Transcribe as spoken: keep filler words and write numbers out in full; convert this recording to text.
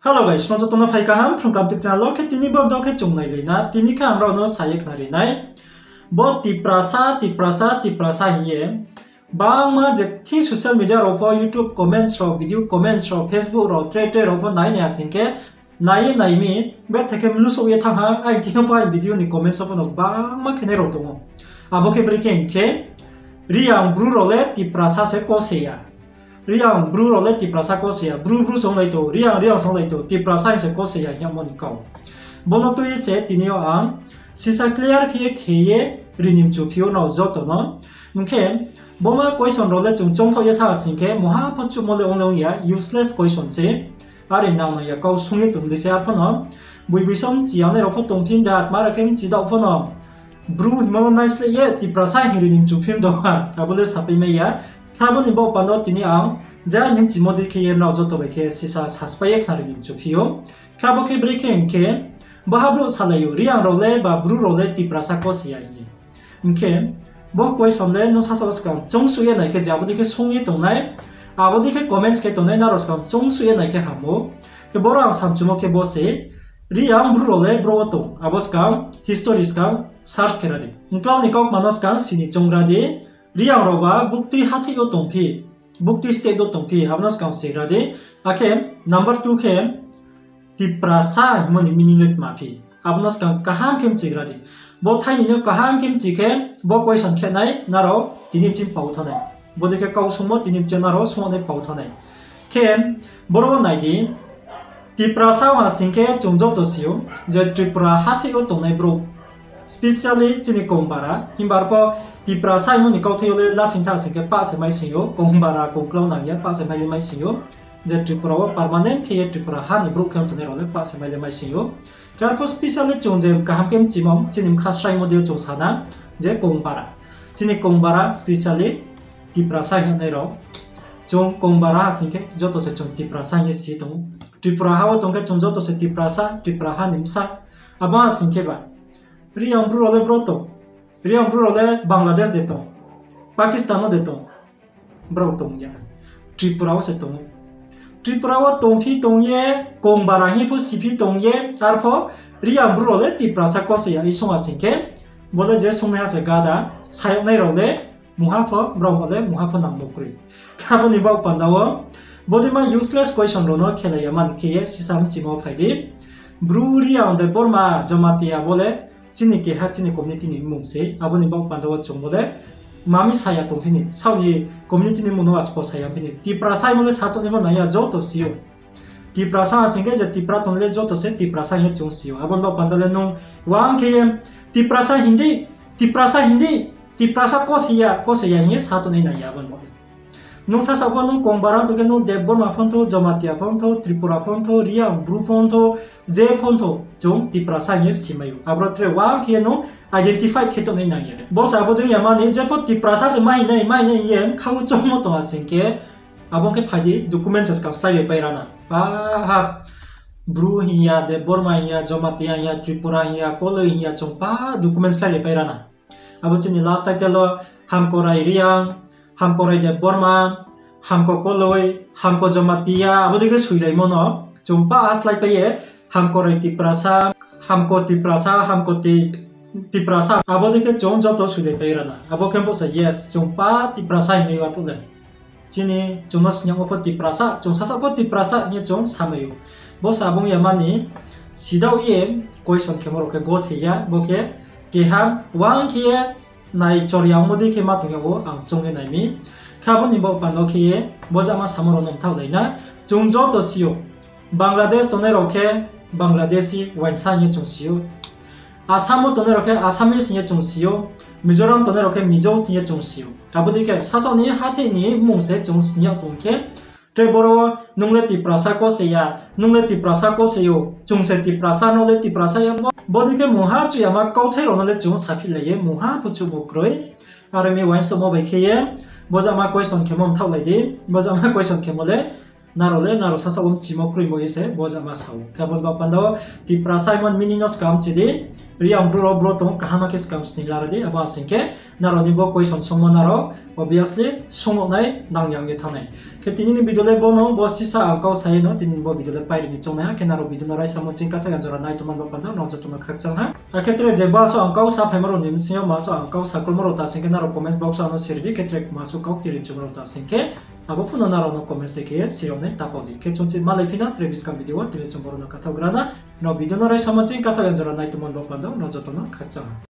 Hello guys, nrao joto no phai kaham Phrung Kamtui channel wo. Khe tini bo video khe chung nailai na, tini khe ang nrao no sa ye khnari nai. Bo Tiprasa, Tiprasa, Tiprasa hing ye bangma je thing social media rao pho, YouTube comments rao, video comments rao, Facebook rao, tre tre rao pho nai nai asing khe, nai ye nai mi, betha khe mlusouh ye thanng ha, aini thing yo pho aini video ni comments wo pho no bangma khe nai rao tong ou. Abo khe brekhe hing khe, Reang Bru rao le Tiprasa se kose ya. Reang Bru rao le Tiprasa kose ya. Bru Bru songlai tong, Reang Reang songlai tong, Tiprasa hing se kose ya hingmo ni kau. Bo no tui se tini yo ang sisa clear khe ye khe ye ri ni mchu phi ou nrao joto no. Hing khe, bo ma question rao le chung choungthaoh ye tha sing khe, mungha pho chuhmo le ong le ong ya, useless question se. Are nang nang ya kau sung ye tong di se arpho no. Boi boi so mchi yangnai rao pho tongphi da, tma rao khe mchi daoh pho no. Bru hingmo no naisleh ye Tiprasa hing ri ni mchu phi do ha, abo le sapai mai ya. Khe abo ni baoh panda wo tini ang, je aini mchimo dei khe ye nrao joto bai khe sisa saspai ye khnari ni mchu phi ou. Khe abo khe brekhe hing khe, baha brouh salai ou, Reang rao le ba Bru rao le Tiprasa kose ya hing ye. Hing khe, bo question le nung sasaoh wo skang choungsuh ye nai khe, je abo dei khe sung ye tongnai, abo dei khe comments khe tongnai, nrao skang choungsuh ye nai khe ham ou. Khe boro ang samchumo khe bo se, Reang Bru rao le bro wo tong, abo skang history skang search khe ra di. Mklau ni kaukma no skang sini choungra di, Reang rao ba buktui hathái yo tongphi, buktui state wo tongphi, abo no skang sigra di. Akhe number two khe, Tiprasa hingmo ni meaning le tma phi, abo no skang kaham khe mchigra di. Bo thaini no kaham khe mchi khe, bo question khe nai nrao tini ching pao thanng nai. Bodei khe kau sungmo tini ching nrao sung nai pao thanng nai. Khe, boro wo nai di, Tiprasa ha sing khe chung joto si ou, je Tripura hathái yo tongnai brouh, specially chini Kongbara, himba arpho Tiprasa hingmo ni kauthai yo le lasing tha sing khe pah se mai sing ou, Kongbara, Kongklau nang ya, pah se mai le mai sing ou. Je Tripura wo permanent khe ye Tripura ha ni brouh khe tongnai rao le pah se mai le mai sing ou. Khe arpho specially chung je kaham khe mchimo, chini mkha sraimo dei yo chung sa na, je Kongbara. Chini Kongbara specially Tiprasa hing nai rao. Chung Kongbara ha sing khe joto se chung Tiprasa hing ye si tong ou. Tripura ha wo tong khe chung joto se Tiprasa, Tripura ha ni bsa. Abo ha sing khe ba, Reang Bru rao le bro tong, Reang Bru rao le Bangladesh de tong, Pakistan no de tong, brao tong ya. Tripura wo se tong ou. Tripura wo tongphi tong ye, Kongbara hing pho siphi tong ye, arpho Reang Bru rao le Tiprasa kose ya hing sung ha sing khe, bo le je sungnaiha se gada, sayouhnai rao le mungha pho, brao bo le mungha pho nangmo kroi. Khe abo ni baoh panda wo, bodei ma useless question rao no khelai ya mani khe ye sisa mchimo phai di. Bru, Reang, Debbarma, Jamatia bo le chini keha chini community ni mmung se, abo ni baoh panda wo chung bo le ma mi sa ya tongphi ni, saoh ni community ni mmung no aspo sa ya phi ni. Tiprasa hingmo le sa tongnaimo nang ya, joto si ou. Tiprasa ha sing khe je Tipra tong le joto se Tiprasa hing ye chung si ou. Abo ni baoh panda le nung wang khe ye Tiprasa hing di, Tiprasa hing di, Tiprasa kose ya, kose ya hing ye sa tongnai nang ya abo ni baoh le. Nung sasaoh pho nung Kongbara tong khe nung Debbarma pho thou, Jamatia pho thou, Tripura pho thou, Reang Bru pho thou, je pho thou, chung Tiprasa hing ye simai ou. Aboro tre wang khe ye nung identify khe tongnai nang ya. Bo se abo dei ya mani, jepho Tiprasa se ma hing nai, ma hing nai hing ye bkha wo choungmo tong ha sing khe, abo khe phai di, document se skang slái le pai ra na. Ba ha, Bru hing ya, Debbarma hing ya, Jamatia hing ya, Tripura hing ya, Koloi hing ya, chung ba document slái le pai ra na. Abo chini last title wo Hamkorai Reang, Hamkorai Debbarma, Hamko Koloi, Hamko Jamatia, abo dei khe soilaimo no chung ba slái pai ye, Hamkorai Tiprasa, Hamko Tiprasa, Hamko Ti-, Tiprasa, abo dei khe chung joto soilai pai ra na. Abo khe bo se yes, chung ba Tiprasa hing ye aphuh le. Chini chung no sini yagmo pho Tiprasa, chung sasaoh pho Tiprasa hing ye chung samai ou. Bo se abo ong ya mani, sidaoh ye question khemo rao khe gothe ya, bo khe keha wang khe ye nai chor yagmo dei khe ma tong yag ou, ang choung ye nai mi. Khe abo ni baoh panda wo khe ye, bo jama samo rao no mthaohlai na, chung joto si ou. Bangladesh tongnai rao khe Bangladeshi uaingsa hing ye chung si ou. Assam wo tongnai rao khe Assamese hing ye chung si ou. Mizoram tongnai rao khe Mizo hing ye chung si ou. Abo dei khe sasaoh ni hathái ni mmung se chung sini yag tong khe, tre boro wo nung le Tiprasa kose ya, nung le Tiprasa kose ou, chung se Tiprasa, nung le Tiprasa ya, bo dei khe mungha chuh yama kauthai rao no le chung saphihlai ye mungha pho chuhmo kroi. Aro mi uaingsouhmo bai khe ye, bo jama question khemo mthaohlai di, bo jama question khemo le, nrao le nrao sasaoh wo mchimo kroimo ye se bo jama sa ou. Khe abo ni baoh panda wo Tiprasa hingmo ni meaning no skang mchi di, Reang Bru rao bro tong, kaham khe skang sning lara di, abo ha sing khe nrao ni bo question sungmo nrao obviously sung nai nang ya ong ye thanng nai. Khe tini ni video le bo no, bo sisa ang kau sa ye no tini ni bo video le pairi ni choungnai ha. Khe nrao video no raisamo ching kathaoh yang jora nai tongmo ni baoh panda nrao joto no khakchang ha. Akhe tre je ba so ang kau saphaimo rao ni bsing yo ma so ang kau sakolmo rao ta sing khe nrao comments box wo ano siri di, khe tre ma so kau ktirimchumo rao ta sing khe abo phuh no nrao no comments dei khe siri nai ta pao di. Khe chung chi malai phi na tre buskang video wo tini chung boro no kathaoh gra na. Nrao video no raisamo ching kathaoh yang jora nai tongmo ni baoh panda nrao joto no khakchang ha.